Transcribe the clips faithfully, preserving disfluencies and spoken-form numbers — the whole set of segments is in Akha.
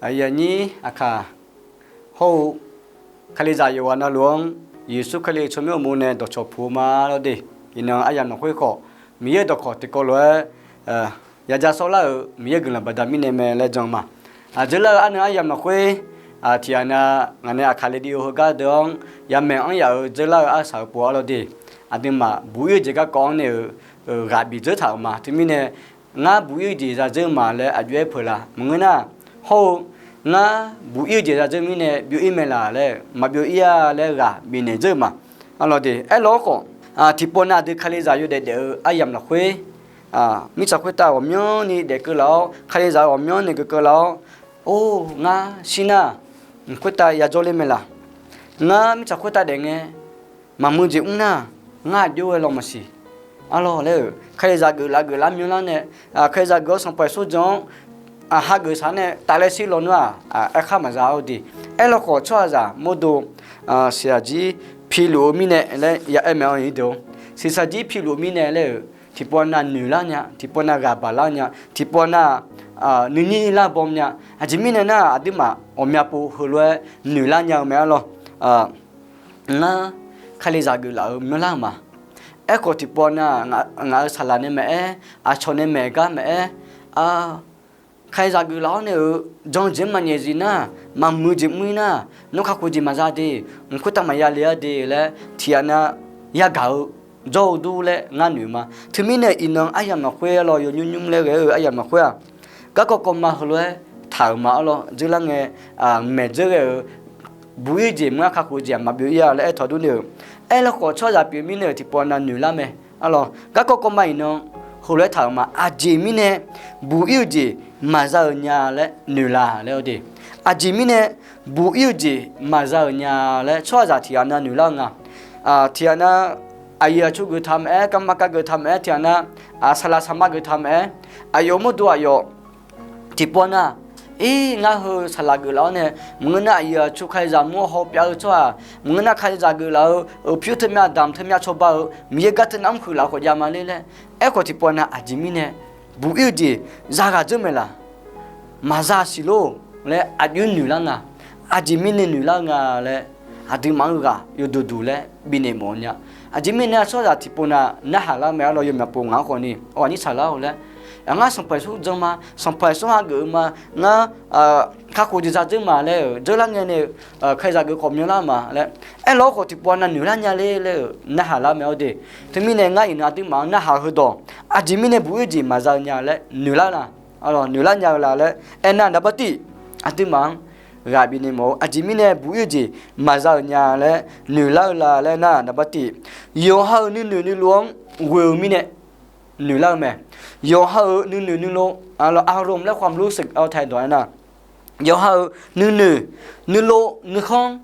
Aqyuif aqnyir aqkaq hawr-eu Kalizaq yawqghaq navluf-anr Yeqsur Kali tsawrmyanr uqmov nae dawqcawq puq-eu ma lawr de. Iqnan aryamq lafkhoer khawf, Miqyaer-euq dawqkawq tiqkawv lof-aer yaja sawrlar-euq Miqyaer guiqlanq baqda mirnae mae laer jan ma. Aqdzeurlar-eu arnan aryamq lafkhoer, tiqghaq nav ngaq nae Aqkaq Radio heugar deuq-anr yamaeq anr yaf-euq dzeurlar-eu arsaq-eu pov-a lawr de. Aqduimaf buq ir-eu jeq garkawv-anr nae-euq ghaq bif dzeur taq-euq ma. Teumirnae, ngar buq ir-eu jeq za dzeur ma laer aqjox-aer peuq la maqngeur nar, hawr-eu ngar buq ir-eu jeq za dzeur mirnae byov ir mae laq laer maqbyov ir-a laer ghaq bifnaeq dzeur-eu ma. Arlawr de, aerlawr khawf, tiqpov nav aqdui Kalizaq yawdaef daef-eu aryamq lafkhoer, mirtsaq khoertav ghawqmyanrni daef keuv laf-awr, Kalizaq-eu ghawqmyanrni geuf keuv laf-awr, or, ngar shir nar, mq khoertav yajawr ler mae laq. Ngar mirtsaq khoertav daef ngae, maqmuiq jeq mr nar, ngar aqjox-aer law maqsiq. Arlawr laer-euq Kalizaq geuflaf geuflar myanrlar nae, Kalizaq geuf-awr Sanqpaq Yeqsur jan-anr hageuf saq nae tafler shir lawnmr-aq, aerkhar maqza-awr de. Aerlawr khawf tsawrhaqzaq mawrdo, siqsaqjir piluf-eu mirnae laer ya aer mae-awr ir de-or. Siqsaqjir piluf-eu mirnae laer-euq tiqpov nav noeqlar nya, tiqpov nav ghaq baqlar nya, tiqpov nav nuinyir lar baw nya. Aqjeq mirnae nar, aqduimaf ghawqmya pov heulof-aer noeqlar nya-eu mae arlawr. Ngar Kalizaq geuflaf-euq myanrlar-eu ma. Aerkhawf tiqpov nav ngaq-euq saqlaq nae maqaer, aqcawq nae maeq gar maqaer, Kalizaq geuflaf-awr nae-euq jan-eu jeq-anr maqnyaef zif nar, maqmuiq jeq mr ir nar, nawr kakhof jeq maqza de, mq khoertav maqya le-a de laer tiqghaq nav yagaq-eu jawr-eu dur laer ngar noeq ma. Teumirnae iqnan aryamq lafkhoer arlawr yawnymr nymr laer ghae-eu aryamq lafkhoer-aq, garkawv kawv ma heulof-aer taq-euq ma arlawr. Dzeurlar ngae, maeq dzeur ghae-euq buq ir jeq mr-a kakhof jeq-aq maqbyov ir-a laer aer tawq dur nae-euq. Aerlawr khawf tsawrhaqzaq pyeuf mirnae-euq tiqpov nav noeqlar mae. Arlawr garkawv kawv ma iqnan heulof-aer taq-euq ma. Aqjeq mirnae buq ir-eu jeq maqza-euq nya laer noeqlaq laer-awr de. Aqjeq mirnae buq ir-eu jeq maqza-euq nya laer tsawrhaqzaq tiqghaq nav noeqlar-eu nga. Tiqghaq nav aqyuif aqtsu geuf taq maqaer, garma gar geuf taq maqaer, tiqghaq nav saqlaq saqma geuf taq maqaer, aqyawf mawrdo aqyawf tiqpov nav, ir, ngar heu saqlaq geuflaf-awr nae, maqngeur nar aqyuif aqtsu Kalizaq mur-awr hawpyav-eu tsawrhaq, maqngeur nar Kalizaq geuflaf-eu, euq pyur teumyav damq teumyav cawba-eu Miqyaer gar teunav mr huiqlaf khawf jav ma ler laer. Aerkhawf tiqpov nav aqjeq mirnae buq ir-eu jeq zaghaq dzeur maeq laq. Maqza siq lor laer aqjox noeqlar nga. Aqjeq mirnae noeqlar-eu nga laer, aqduimaf-anr ghaq yawduq duq laer bifnaeq mawf nya. Aqjeq mirnae tsawrhaqzaq tiqpov nav narhaq lar mae arlawr yawmyaq pov ngaq-anr khawf ni, awq aqnyir tsaqlar-awq laer. Ngar Sanqpaq Yeqsur jan ma, Sanqpaq Yeqsur hageuf-eu ma, ngar kakhof jeq za dzeur ma laer-euq dzeurlar ngae nae-eu, Kalizaq geuf khawf myanrlar ma laer. Aerlawr khawf tiqpov nav noeqlar nya ler laer-euq narhaq lar mae-awr de. Teumirnae ngar iqnan aqduimaf-anr narhaq-eu heudawq, aqjeq mirnae buq ir-eu jeq maqza-eu nya laer noeqlar la, noeqlar nya-eu la laer aernar, naqbar tiv, aqduimaf-anr ghaq bifnaeq mawf-eu aqjeq mirnae buq ir-eu jeq maqza-euq nya laer noeqlar-eu la laer nar, naqbar tiv, yawqha-euq nuinoeq nuilov-anr ghoe-eu mirnae noeqlar-eu mae. Yawqha-euq nuinoeq nuilov, aqlawq aqromq laer khawf maqlur seq-awr taedawq aernar, yawqha-euq nuinoeq nuilov nuikhanr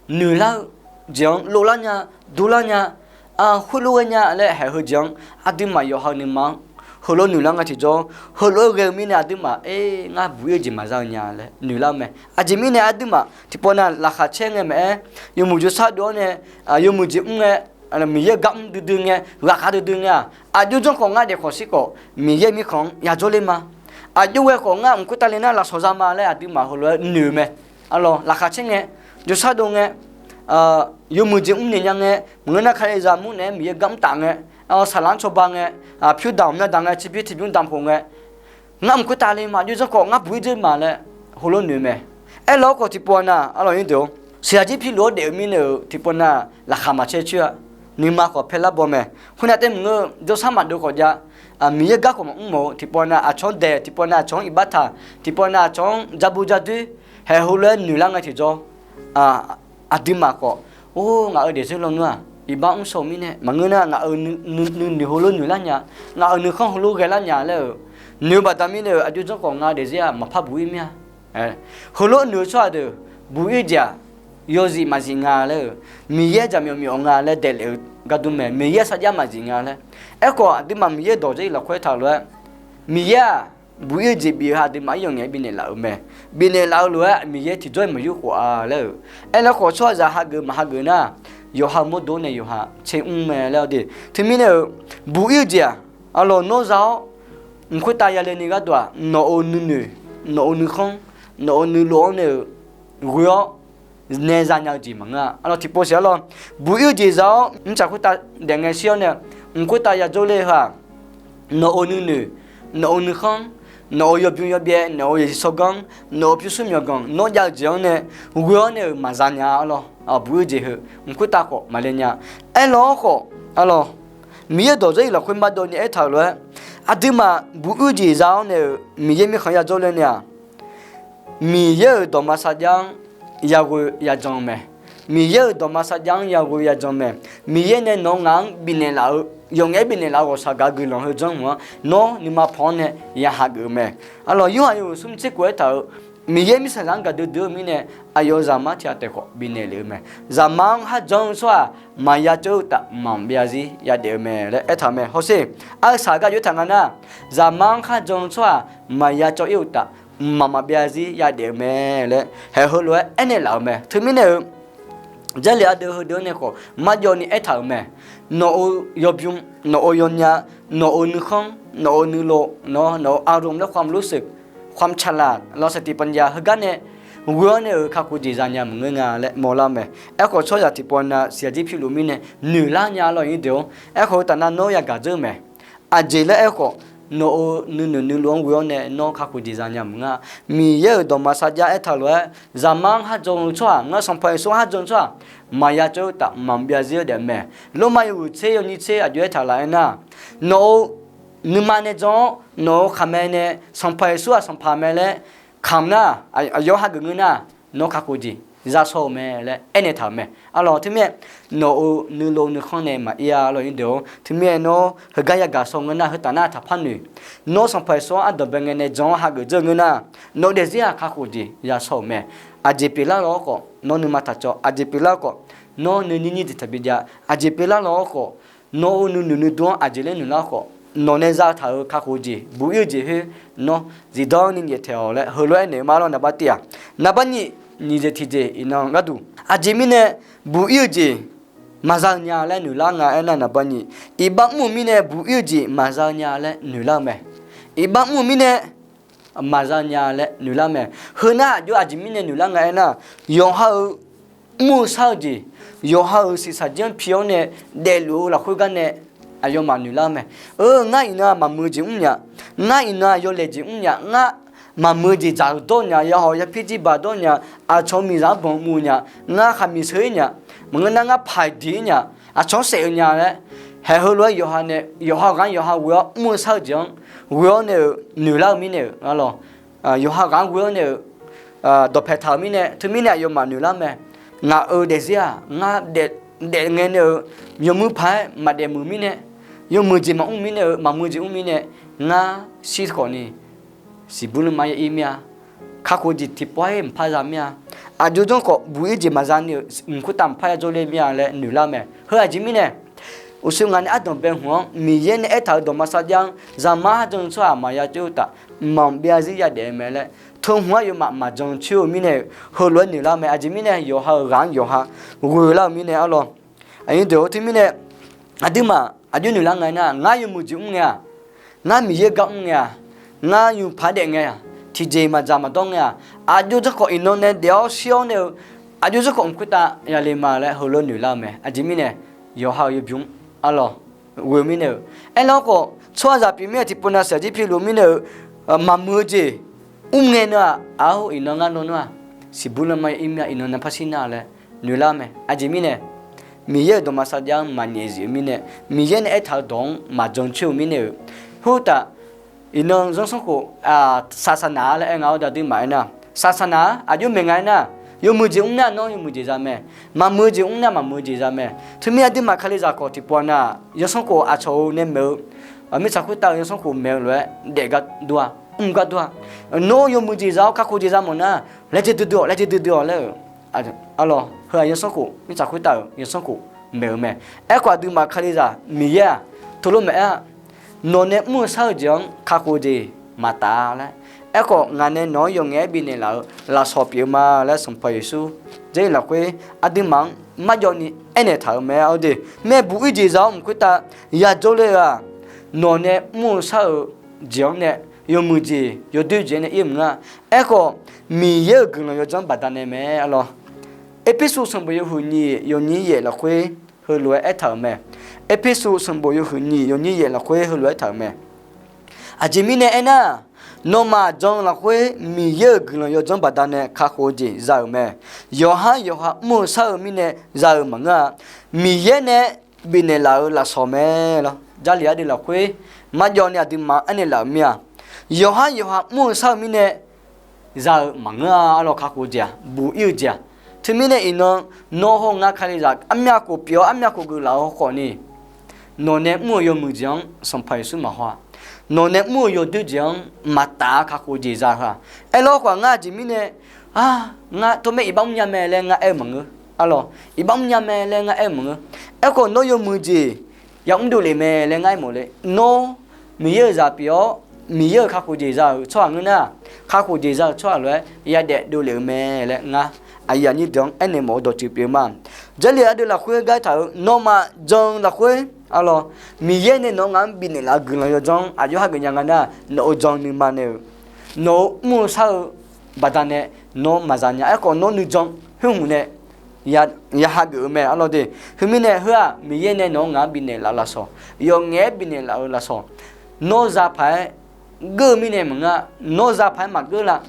noeqlar-eu jeq-anr lovlar nya, durlar nya, khoerlof ghae nya laer haeq heu jeq-anr aqduimaf yawqha-euq nuima-anr heulof noeqlar nga tiqjawr, heulof-aer ghae-eu mirnae aqduimaf, er, ngar buq ir-eu jeq maqza-eu nya laer noeqlar-eu mae. Aqjeq mirnae aqduimaf tiqpov nav laqkhaq caer ngae maqaer, yawmuiq jawrshar dov-awr nae, yawmuiq jeq mr ngae, Miqyaer-eu gar mr duidui ngae, ghaqkhav duidui ngae-aq, aqjox janr khawf ngar daef khawf shir khawf Miqyaer mirkhanq-anr yajawr ler ma. Aqjox ghae khawf ngar mq khoertav le nar lafsawq za ma laer aqduimaf heulof-aer noeq-eu mae. Arlawr laqkhaq caer ngae, jawrshar dov ngae, yawmuiq jeq mrnaeq nya ngae, maqngeur nar Kalizaq mur naeq-aer Miqyaer gar mr taf ngae, saqlaq-anr cawba ngae, pyur damq myavdaq ngae, ciqpir tiqbymr damq khof ngae, ngar mq khoertav le ma, aqjox janr khawf ngar buq ir dzeur ma laer heulof noeq mae. Aerlawr khawf tiqpov nav arlawq nyir deuq-or, siqyaq jir piluf-awr daef-eu mirnae-euq tiqpov nav laqkhaq maqcaer coer-a. Nuima khawf paerlar baw mae. Khoernav taef maqngeur, jawrshar maqdov khawf jav, Miqyaer gar khawf maqmr mawf-eu tiqpov nav aqcawq-anr daeq, tiqpov nav aqcawq-anr iqbax taq, tiqpov nav aqcawq-anr ja bu ja doer, haeq heulof-aer noeqlar ngae tiqjawr, aqduimaf khawf, or, ngaq-euq daefzir lawnmr-aq iqbax mr shaw-eu mirnae, maqngeur nar ngaq-euq nuinoeq heulof noeqlar nya, ngaq-euq nuikhanr heulof ghaelar nya laer-euq noeq-eu baqda mirnae-euq aqjox janr khawf nga daefzir-aq maqpar buq ir mir-a. Heulof noeq-eu tsawrhaq deuq buq ir jeq-aq yawzif maqzif nga laer-euq, Miqyaer jaqmyawf myawf nga laer daeflef-eu gar dur mae, Miqyaer sarjax maqzif nga laer. Aerkhawf aqduimaf Miqyaer dawq dzarir lafkhoer taq lof-aer, Miqyaer-aq buq ir-eu jeq bif-eu aqduimaf-anr yawf ngaef-aer bifnaeq laf-euq mae. Bifnaeq laf-eu lof-aer Miqyaer tiqjawr-aer maqyur khof-a laer-euq. Aernar khawf tsawrhaqzaq hageuf maqhageuf nar, yawqha-eu mawrdo nae yawqha tser mr mae laer-awr de. Teumirnae-euq buq ir-eu jeq-aq, arlawq nawr za-awr mq khoertav yale ni gharduq-aq, nawq-euq nuinoeq, nawq-euq nuikhanr, nawq-euq nuilov-anr nae-euq ghoe-awr nae zanya-eu jeq maqngeur-a. Arlawr tiqpov siq arlawr, buq-ir-eu jeq za-awr mrtsaq khoertav daef ngae shir-awr nae, mq khoertav ya jawrler-eu heu-aq, nawq-euq nuinoeq, nawq-euq nuikhanr, nawq-euq yawbym yawbyaev, nawq-euq yawqjeq tsawrganr, nawq-euq pyurshuir myawqganq, nawr jav-eu jeq-anr nae ghoe-awr nae-euq maqza nya arlawr. Buq-ir-eu jeq heu mq khoertav khawf maqle nya. Aerlawr-awr khawf, arlawr, Miqyaer-euq dawqdzawr-iq lafkhoer maqdawv ni aertaq-euq lof-aer, aqduimaf buq-ir-eu jeq za-awr nae-euq Miqyaer mirkhanq ya jawrler nae-aq, Miqyaer-euq dawqma sarjax-anr yaghoe yajan-eu mae. Miqyaer-euq dawqma sarjax-anr yaghoe yajan mae. Miqyaer nae nawq-eu ngaq-anr bifnaeq laf-eu, yawqngaef-aer bifnaeq laf-eu ghawqshaq gaq guiqlanq heu janr hmq-anr nawr nuima paw-anr nae ya hageuf-eu mae. Arlawr, Yorhaq yawhuiq smr tser khof aertaq-euq, Miqyaer mirtsaqzaq-anr gaqdui dui-eu mirnae, aqyawf-euq Zaqmar tiq ghaq taef khawf bifnaeq lef-eu mae. Zaqmar-anr kharjan-eu tsawrhaq maqya cawv-ir uqtaf, mqmaq maqbyav zarzir yadaef-eu mae laer aertaq-euq mae. Hawsher, arsaq gar jov-aer taq nga nar, Zaqmar-anr kharjan-eu tsawrhaq maqya cawv-ir uqtaf, mqmaq maqbyav zarzir yadaef-eu mae laer haeq heulof-aer aernaeq laf-euq mae. Teumirnae-eu, Jarlif ardeuv heudeuq-anr nae khawf marjawv ni aertaq-euq mae. Nawq-euq yawbym, nawq-euq yawnya, nawq-euq nuikhanr, nawq-euq nuilov, nawq-euq อารมณ์ laer ความรู้สึก ความฉลาด ลองสติปัญญา heugar nae ghoe-awr nae-euq kakhof jeq zanya maqngeur nga laer mawrlar-eu mae. Aerkhawf tsawrhaqzaq tiqpov nav siqyaq jir piluf mirnae noeqlar nya lawr-ir deuq-or. Aerkhawf heu taf nav nawr yagaq dzeur-eu mae. Aqjeq laer aerkhawf, nawq-euq nuinoeq nuilov-anr ghoe-awr nae nawr kakhof jeq zanya maqngeur-a. Miqyaer-euq dawqma sarjax aertaq lof-aer, Zaqmar-anr kharjan-eu tsawrhaq, ngar Sanqpaq Yeqsur-anr kharjan-eu tsawrhaq maqya cawv-ir uqtaf, mqmaq maqbyav zarzir yadaef-eu mae. Lormav yawhuiq tser yawnyir tser aqjox aertaq laf-aer nar, nawq-euq nuima nae jan-awr, nawq-euq khaqmae nae Sanqpaq Yeqsur-aq Sanqpaq mae laer kamq nar, aqyawf-anr hageuf ngeur nar, nawr kakhof jeq za shaw-euq mae laer aernaeq taq-euq mae. Arlawr teumirnae, nawq-euq nuilov nuikhanr nae maqir-a lawr-ir deuq-or. Teumirnae nawr heugar yagaq shaw ngeur nar, heu taf nar taqpar noeq. Nawr Sanqpaq Yeqsur-anr ardanqbae ngae nae jan-awr hageuf dzeur ngeur nar, nawq-eu daefzir-aq kakhof jeq ya shaw-euq mae. Aqjeq pyeuflar lawr-awr khawf nawr nuima taq cawv, aqjeq pyeuflar khawf nawr nuinyir nyir jeq taqbi jav, aqjeq pyeuflar lawr-awr khawf nawr-eu nuinoeq nuidur-anr aqjeq laer noeqlar khawf, nawq nae zataq-euq kakhof jeq, buq-ir-eu jeq khoer nawr zifdanr ni nyaeftaeq-awq laer heulof-aer noeq ma lawr. Naqbar tiv-aq, naqbar nyiq, nyiq jeq tiqjeq iqnan gharduq, aqjeq mirnae buq-ir-eu jeq maqza-eu nya laer noeqlar nga aernar, naqbar nyiq, iqbax mr-eu mirnae buq-ir-eu jeq maqza-eu nya laer noeqlar-eu mae. Iqbax mr-eu mirnae maqza nya laer noeqlar mae. Heu nar aqjox aqjeq mirnae noeqlar nga aernar, yawqha-euq mr-eu shar-eu jeq, yawqha-euq shiqshaq jir-anr pi-awr nae daefluf-eu lafkhoer gar nae aqyawfmaf noeqlar-eu mae. Eu, ngar iqnan-aq maqmuiq-eu jeq mr nya, ngar iqnan-aq yawlaeq jeq mr nya, ngar maqmuiq-eu jeq dzaq-euq dawr nya, yahawq yapir jir baq dawr nya, aqcawq-eu miqzaq-anr banq muv nya, ngar khaqmiq sheu-ir nya, maqngeur nar ngar paq-iq diq-ir nya, aqcawq-anr saef-eu nya laer, haeq heulof-aer yawqha nae yawqha ghaq-anr yawqha ghoe-awr mr-eu shar-eu jeq-anr ghoe-awr nae-euq noeqlar-eu mirnae-euq, arlawr, yawqha ghaq-anr ghoe-awr nae-euq dawqpae taq-euq mirnae, teumirnae aqyawfmaf noeqlar mae. Ngaq-euq daefzir-aq ngar daef, daef ngae nae-euq yawmuiq paq-aer maqdaef muiq mirnae, yawmuiq jeq maqmr mirnae-euq, maqmuiq jeq mr mirnae, ngar shir khawf ni siqbur lanma ya ir mir-a. Kakhof jeq tiqpawf-aer mqpar za mir-a. Aqjox janr khawf buq-ir jeq maqza ni-euq mq khoertav mqpar ya jawrler mir-a laer noeqlar mae. Heu aqjeq mirnae, uqshoe ngaq nae ardanqbae hmq-anr Miqyaer nae aertaq-euq dawqma sarjax-anr, Zaqmar kharjan-eu tsawrhaq maqya cawv-ir uqtaf, mqmaq maqbyav zarzir yadaef-eu mae laer, teu hmq-anr aqyawfmaf maqjan coer-eu mirnae-euq heulof-aer noeqlar mae. Aqjeq mirnae yawqha-euq ghaq-anr yawqha ghoelar-eu mirnae, arlawr, aqyuif deuq-or, teumirnae aqduimaf aqjox noeqlar nga aernar, ngar yawmuiq jeq mr ngae-aq, ngar Miqyaer gar mr ngae-aq, ngar yawmuiq paq-aer daef ngae-aq, tiqjeq maqdzaq maqdawr ngae-aq, aqjox janr khawf iqnan nae daef-awr shir-awr nae-eu, aqjox janr khawf mq khoertav yale ma laer heulof-aer noeqlar-eu mae. Aqjeq mirnae yawqha-euq yawbymr, arlawr, ghoe-eu mirnae-euq, aerlar-awr khawf tsawrhaqzaq pyeuf mir-a tiqpov nav siqyaq jir piluf mirnae-euq maqmuiq-eu jeq mr ngae nar-aq, aq-or, iqnan ngar nawr nar-aq siqbur lanma ya ir mir-a, iqnan navpar shir nar laer noeqlar mae. Aqjeq mirnae Miqyaer-euq dawqma sarjax-anr maqnyaef zif-eu mirnae, Miqyaer nae aertaq-eu dawq-anr maqjan coer-eu mirnae-euq, khoertaf iqnan zanrsanrkhof saqsaqnaq-a laer aer nga-awr, aqduimaf aernar, saqsaqnaq-a aqjox maeq nga aernar, yawmuiq jeq mr nar nawr yawmuiq jeq za mae, maqmuiq-eu jeq mr nar maqmuiq-eu jeq za mae. Teumirnae aqduimaf kalizaq khawf tiqpov nav-aq, zanrsanrkhof aqcawq-eu nae maeq-eu, mirtsaq khoertav-eu zanrsanrkhof maeq-eu lof-aer daef gar dur-a, mr gar dur-a. Nawr yawmuiq jeq za-awr kakhof jeq za mawf nar, laejae duidui-awq, laejae duidui-awq laer-euq, arlawr, heu-aq zanrsanrkhof, mirtsaq khoertav-euq zanrsanrkhof maeq-eu mae. Aerkhawf aqduimaf kalizaq Miqyaer-aq teulof maeq-aer-a, nawq nae mr-eu shar-eu jeq-anr kakhof jeq maqtaf-a laer. Aerkhawf ngaq nae nawq-anr yawqngaef-aer bifnaeq laf-eu lafsawq pyeuf-eu ma laer Sanqpaq Yeqsur Jarlif lafkhoer aqduimaf-anr marjawv ni aernaeq taq-euq mae. Aqdui, maer buq-ir jeq za-awr mq khoertav yajawr ler-eu-aq, nawq nae mr-eu shar-eu jeq-anr nae yawmuiq jeq yawdoer jeq-aer nae ir-eu maqngeur-a. Aerkhawf, Miqyaer-euq guiqlanq yawdzanr baqdanae mae arlawr. Erpersu sanqbof yawhuiq nyiq yawnyir yaef lafkhoer heulof-aer aertaq-euq mae. Erpersu sanqbof yawhuiq nyiq yawnyir yaef lafkhoer heulof-aer aertaq-euq mae. Aqjeq mirnae aernar, nawmaf jan-eu lafkhoer Miqyaer-euq guiqlanq yawdzanr baqdanae kakhof-eu jeq za-euq mae. Yawqhar yawqha mr-eu shar-eu mirnae za-eu maqngeur-a. Miqyaer nae bifnaeq laf-euq lafsawq mae lawr. Jarlif ardeuv lafkhoer marjawv ni aqduimaf-anr aernaeq laf-euq mir-aq, yawqhar yawqha mr-eu shar-eu mirnae za-eu maqngeur-a arlawr. Kakhof-eu jeq-aq, buq ir-eu jeq-aq. Teumirnae iqnan, nawr hawr ngar Kalizaq armyav khof pyeuf-awr armyav khof geuflaf-eu khawf ni, nawq nae mr-eu yawmuiq jeq-anr Sanqpaq Yeqsur maqhaw-a. Nawq nae mr-eu yawdoer jeq-anr maqtaf-a. Kakhof-eu jeq za-eu heu-aq, aerlawr khawf ngar aqjeq mirnae, a, ngar tov mae iqbax mrnya mae laer ngar aer-eu maqngeur arlawr. Iqbax mrnya mae laer ngar aer-eu maqngeur. Aerkhawf nawr yawmuiq jeq yamr dovlef mae laer ngar aermawf le. Nawr Miqyaer-euq zaq pyeuf-awr Miqyaer-euq kakhof jeq za-euq tsawrhaq ngeur nar, kakhof jeq za-euq tsawrhaq lof-aer yadaef dovlef-eu mae laer ngar aqyuif aqnyir deuq-anr aernaeq mawf-eu dawqtsuif pyeuf ma. Jarlif ardeuv lafkhoer gar aertaq-euq, nawmaf jan-eu lafkhoer arlawr, Miqyaer nae nawq-eu ngaq-anr bifnaeq laf-eu guiqlanq yawdzanr aqjox hageuf nya nga nar, nawq-euq jan-eu nuima nae-euq, nawq-euq mr-eu shar-eu baqdanae nawr maqza nya. Aerkhawf nawr nuijan khoer hmq nae ya hageuf-eu mae arlawr de. Khoermirnae heu-aq, Miqyaer nae nawq-eu ngaq-anr bifnaeq laf-eu lafsawq, yawf ngaef-aer bifnaeq laf-eu lafsawq, nawr za paq-aer geur-eu mirnae maqngeur-a. Nawr za paq-aer maqgeur la.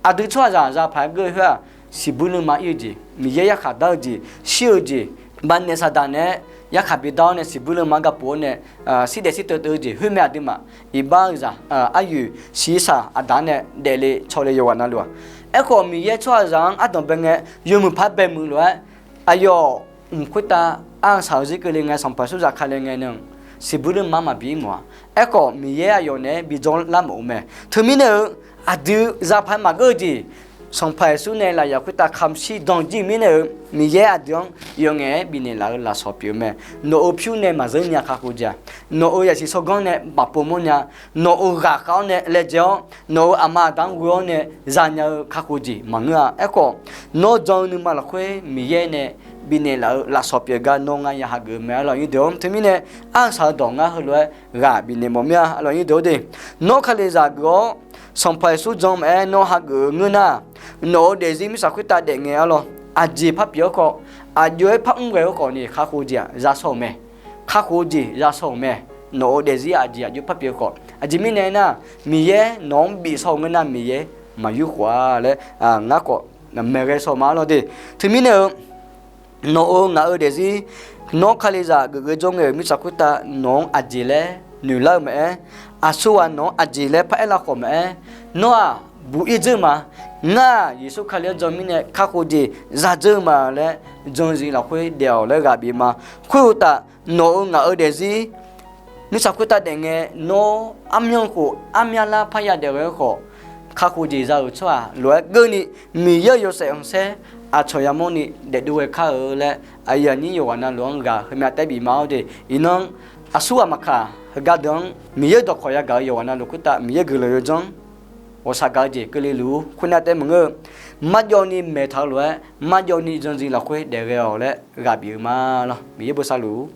Aqdui tsawrhaqzaq za paq-aer geur-eu khoer-aq, siqbuir leuma ir-eu jeq, Miqyaer yarkhaq dar-eu jeq, shir-eu jeq, baqnaeq saqdaq naeq-aer yarkhaq bidar-awr nae siqbuir leuma gapov-awr nae, shirdaef shirteuv teuv-eu jeq khoer mae aqduimaf. Iqbax-eu zaq, aryoeq shiqshaq aqda-anr nae daefle cawle yawqghaq navluf-aq. Aerkhawf Miqyaer tsawrhaqzaq-anr ardanq bae ngae, yawmuiq par bae muiq lof-aer, aqyawf mq khoertav arsaq-eu zir keuvle ngae, Sanqpaq Yeqsur zafkale ngae nae, siqbuir leuma maqbi ir mawf-a. Aerkhawf Miqyaer aqyawf naeq-aer bijawr lar mawf-eu mae. Teumirnae-eu, aqdui za paq-aer maqgeur-eu jeq, Sanqpaq Yeqsur nae lafyaq khoertav kamq shir dan jir-eu mirnae-eu, Miqyaer aqdui-anr yawf ngaef-aer bifnaeq laf-eu lafsawq pyeuf-eu mae. Nawq-euq pyur nae maqzeur nya kakhof jeq-aq, nawq-euq yasiq sawrganr nae bafpov mawrnya, nawq-euq ghaqkhav-awr nae laejae-awr, nawq-euq aqma aqda-anr ghoe-awr nae zanya-eu kakhof jeq maqngeur-a. Aerkhawf, nawr jan-eu nuima lafkhoer Miqyaer nae bifnaeq laf-eu lafsawq pyeuf gar nawr ngar ya hageuf-eu mae arlawr nyir deuq-or. Teumirnae arsaq-eu dawq ngar heulof-aer ghaq bifnaeq mawf mir-a arlawr nyir deuq-or de. Nawr Kalizaq geuf-awr Sanqpaq Yeqsur jan maqaer nawr hageuf-eu ngeur nar, nawq-euq daefzir mirtsaq khoertav daef ngae arlawr, aqjeq par pyeuf-awr khawf, aqjox-aer par mr ghae-awr khawf ni kakhof jeq-aq za shaw-euq mae. Kakhof-eu jeq za shaw-euq mae. Nawq-euq daefzir aqjeq aqjox par pyeuf-eu khawf, aqjeq mirnae aernar, Miqyaer nawq-anr bif shaw-eu ngeur nar Miqyaer maqyur khof-a laer ngar khawf maeqghae shaw ma arlawr de. Teumirnae-eu, nawq-euq ngaq-euq daefzir, nawr Kalizaq geufgeuf jawr ngae-euq mirtsaq khoertav nawq-anr aqjeq laer noeqlar-eu maqaer, aqsurghaq nawq-anr aqjeq laer paraer lavkhawf maqaer, nawr-aq buq ir dzeur ma. Ngar-aq Yeqsur Kali-anr jan mirnae kakhof jeq za dzeur ma laer, jan-eu zif lafkhoer daef-awq laer ghaq bif ma. Khoeruqtaf, nawq-euq ngaq-euq daefzir mirtsaq khoertav daef ngae, nawr armyanr khof armyar lar parya daef ghae-eu khawf, kakhof jeq za-euq tsawrhaq lof-aer keuvni, Miqyaer-euq yawshaef khanqsaer aqcawq yamawrni daefdov ghae kar-eu laer, aqyuif aqnyir yawqghaq navluf-anr ghaq heumyav taef bif ma-awr de. Iqnan, aqsurghaq maqkaq heugar deuq-anr Miqyaer-euq dawqkawq yagaq-eu yawqghaq navluf khoertav Miqyaer guiqlanq yawdzanr ghawqshaq gaq-eu jeq keuvle luf-ur. Khoernar taef maqngeur-eu, marjawvni maeqtaq-eu lof-aer, marjawvni jan zif lafkhoer daef ghae-awq laer ghaq bif-eu ma lawr. Miqyaer bosav luf-ur.